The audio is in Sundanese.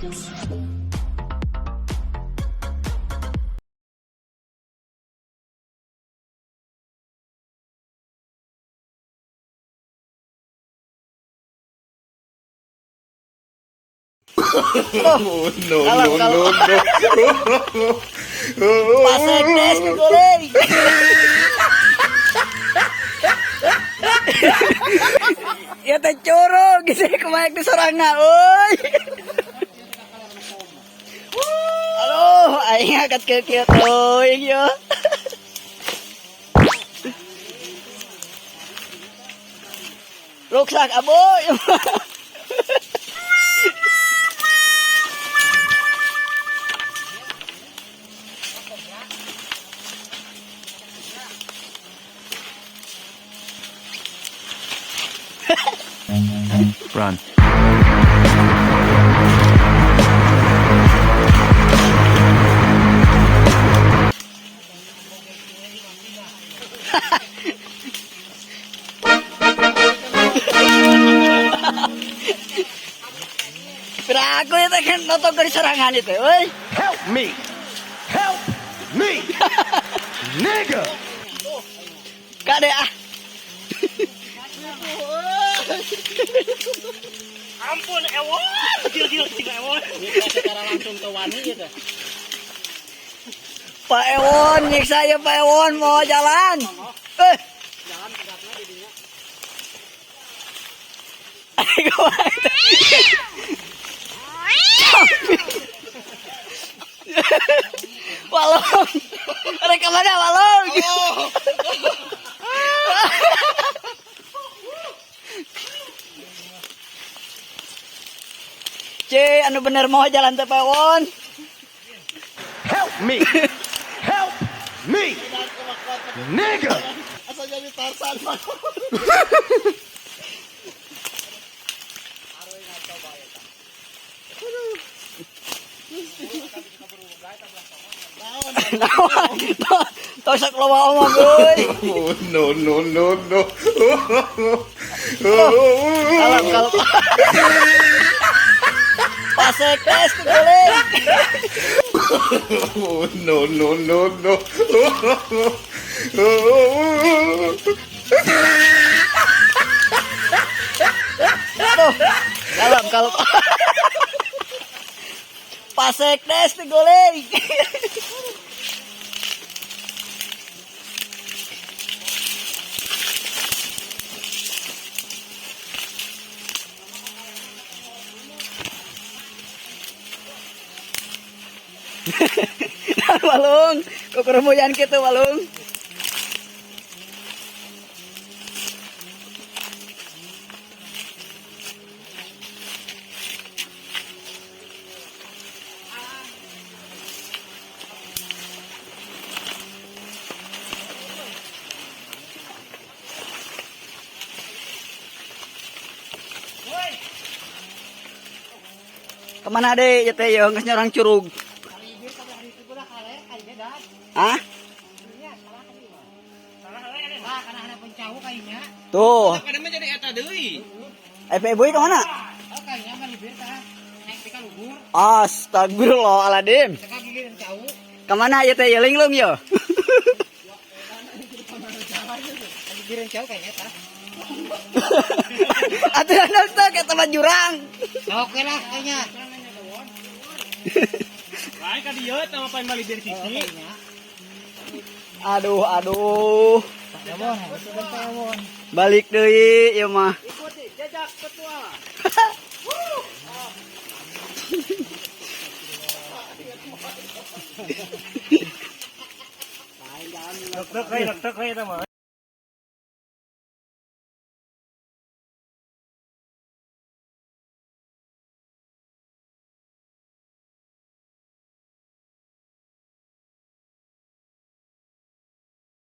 Oh, no, Kalau no, kalau no, no. Pasek tes digoreng. Ya teh curug gitu kemarin di sorangan euy. Aduh, aing angkat kieu-kieu teuing yo. Ruksak aboy. Run. Piraku ya teh kan nonton ke sorangan itu, euy. Help me. Help me. Nigga. Kade ah. Ampun Ewon, gil-gil sing Ewon. Secara langsung ke wani gitu. Pak Ewon nyiksa ya Pak Ewon mau jalan. Eh. Walong. Mereka mana Walong? C, anu bener mau jalan teh Pak Ewon. Help me. Help me. Nigga. Asa jadi Tarzan mah. Naon? Tos sok loba omong euy. Oh, no, no, no, no. Kalem kalem. Pasek tes digoreng. Oh, no, no, no, no. Aduh. Kalem kalem. Pasek tes digoreng. Walung, kok keremuyan gitu Walung. Kemana deh ya teh ya geus nyorang curug. Hah? Tuh. Kada mah jadi eta deui. Eh, boy kemana? Oh, kayaknya mah libir tah. Naik ka luhur, Astagfirullahaladzim. teka gigireun cau. Kemana ya teh ya linglung yo? Gigireun cau kayaknya tah. Atuh anu teh ke tempat jurang. Oke lah kayaknya. Lain ka dieu teh mah paling balibir Oh, sisi. kayaknya. Aduh, aduh. Ewon, harus Ewon. Balik deui ieu mah. Ikuti jejak petualang. Dek-dek we, dek-dek we eta mah.